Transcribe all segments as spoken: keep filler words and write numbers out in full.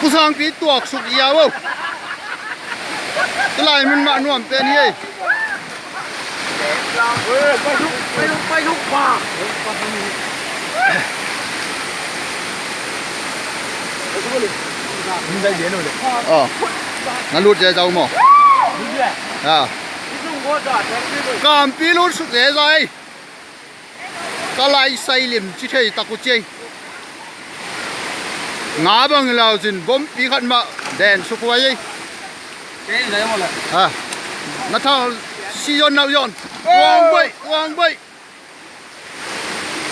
Pu Sangpi tuaksuk ia vo. Tulai min mah nuam pen hi ei. Aw. Na lut zezau maw? Aw. Kampi lutsuk zezai. Ka lai sai lim ci thei tak uh ci ei. Nga bang lau cin bompi khat mah den sukhuai ei. Ha. Na thal si yon nau yon. Uang boi, uang boi.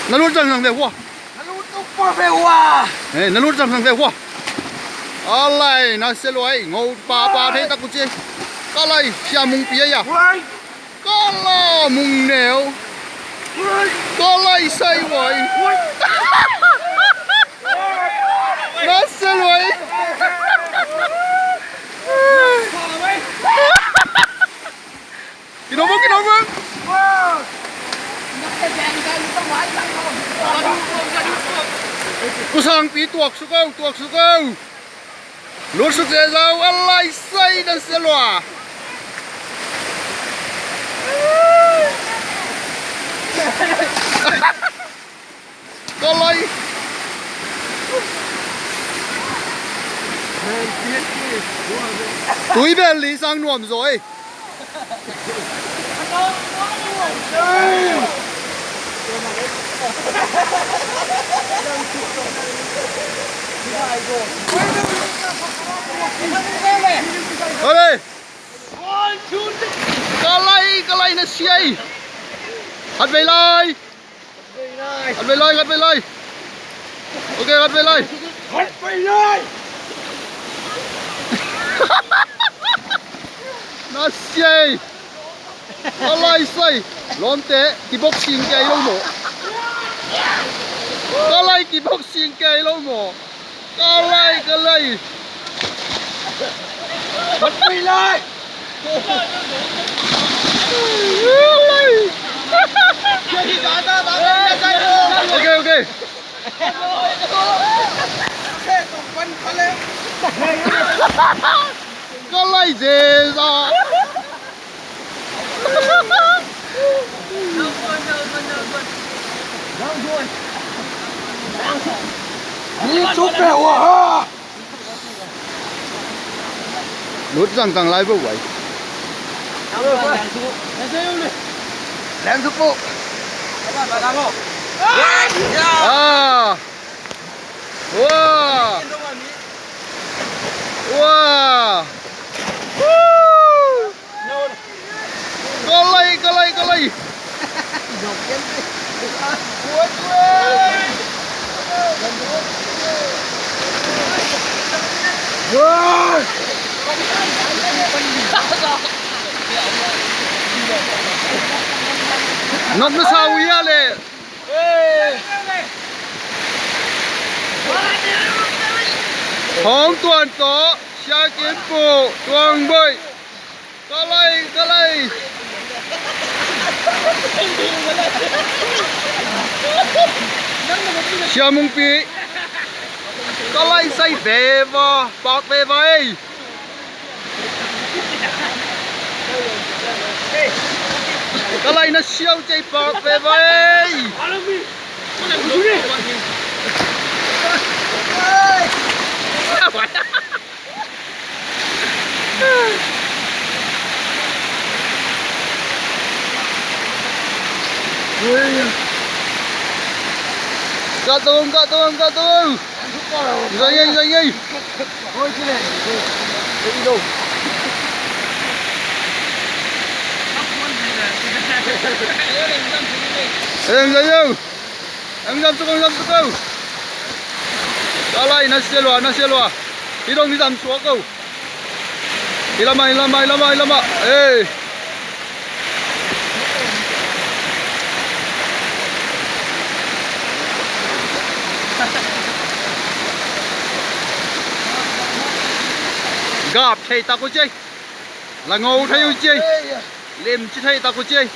Na lut zang zang ve hua. Na lut tuk pa ve hua. Eh, na lut zang zang ve hua. A lai na se luai, ngo pa pa thei tak uh ci ei. Ka lai sia mung pi ei a. Ka la mung neu. Ka lai sai wai. Na se luai. Kino bang, kino bang. Pu Sangpi tuaksuk au, tuaksuk au. Lutsuk zezau, a lai sai na se lua. Ka lai. Tui bel li sang nuam zaw ei. Ole. Ka lai, ka lai na sia ei. Khat vei lai. Khat vei lai, khat vei lai. Ok, khat vei lai. Khat vei lai. Na sia ei. Ka lai sai. Lawmte, kiboxing kei lo maw. Ka lai kiboxing kei lo maw. Ka lai, ka lai. Ka lai. Ok, ok. Ka lai zeza. Ni cu pe ua ha. Lut zangzang lai vo vai. Leng cu pu. Ah. Wow. Wow. Woo. Ka lai, ka lai, ka lai. Nop na sa uh hia le. Hong Tuan tawh Sia Kim Pu, Tuang Boih. Ka lai, ka lai. Sia Mungpi. Ka lai sai veva, pak veva ei. Ka lai na siau cei pak veva ei. Ka tung, ka tung, ka tung. Zai, zai, zai, zai. Eng zai yo. Eng zam suk, eng zam suk yo. Ka lai na sia lua, na sia lua. Hi dong hi zam suak yo. Hi lamah, hi lamah, hi lamah, hi lamah. Ei. Gap thei tak uh ci ei. La ngo thei uh ci ei. Lim ci thei tak uh ci ei.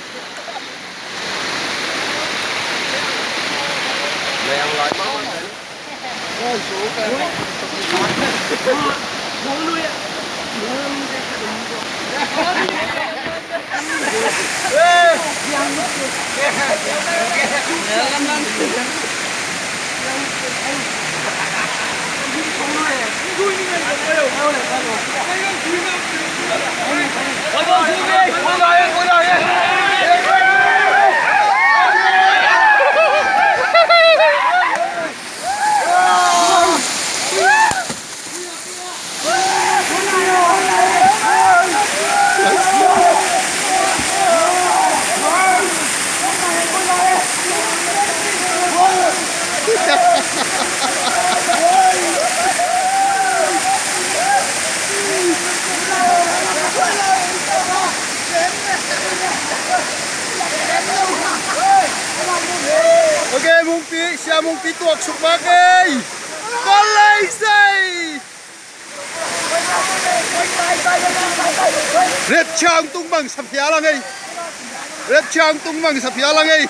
Ok, Mungpi, Sia Mungpi tuak suk mah kei. Kol lei sei. Red Chang tung bang sa phial a ngei. Red Chang tung bang sa phial a ngei.